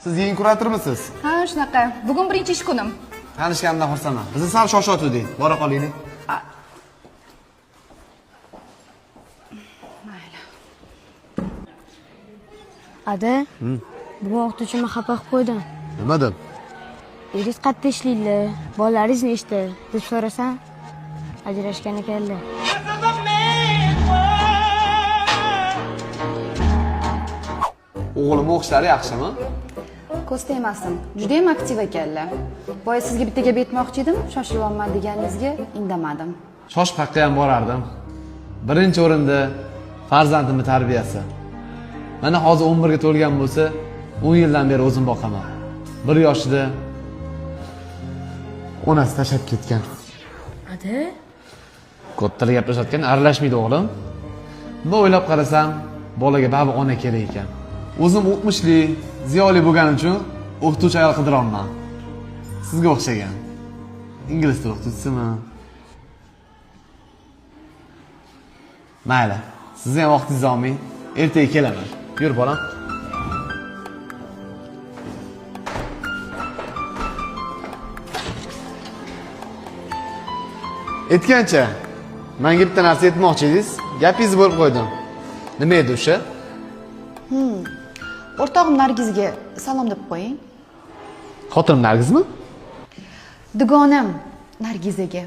Siz yangi kuratormisiz? Ha, shunaqa. Bugun birinchi ish kunim. Tanishganimdan xursandman. Bizni sal shoshayotgandik. Bora qolaylik. Mayli. Ada, bugun o'qituvchimni xafa qilib qo'ydim. Nima deb? Eringiz qayerda ishlaydilar, bolalaringiz nechta deb so'rasam, ajrashgan ekanlar. O'g'lim o'qishlari yaxshimi? Ko'z tegmasin. Judayam aktiv ekanlar. Boya sizga bitta gap aytmoqchi edim, shoshilyapman deganingizga indamadim. Shoshib qayerga ham borardim. Birinchi o'rinda farzandimni tarbiyasi. Mana hozir 11 ga to'lgan bo'lsa, 10 yildan beri o'zim boqaman. 1 yoshida onasi tashlab ketgan. Ada? Kattalar gaplashayotgan aralashmaydi o'g'lim. Bunday o'ylab qarasam, bolaga baribir ona kerak ekan. O'zim o'qimishli, ziyoli bo'lganim uchun o'qituvchi ayol qidiryapman. Sizga o'xshagan. Ingliz tili o'qituvchisimi? Mayli, sizni ham vaqtingizni olmay, ertaga kelaman. Yur bolam. Aytgancha, menga bitta narsa aytmoqchi edingiz. Gapingizni bo'lib qo'ydim. Nima edi o'sha? O'rtog'im Nargizga salom deb qo'ying. Xotinim Nargizmi? Dugonam Nargizaga.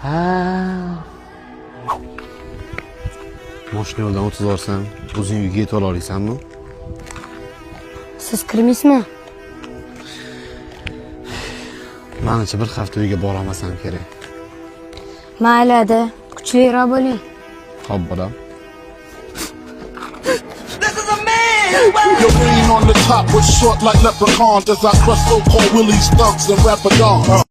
Ha. Moshina yo'ldan o'tkazib yuborsam, o'zing uyga yetib ola olasanmi? Siz kirmaysizmi? Manimcha bir hafta uyga bora olmasam kerak. Mayli, ada, kuchliroq bo'ling. Xo'p, bolam. Your reign on the top was short like leprechauns as I crush so-called willies, thugs, and rapper.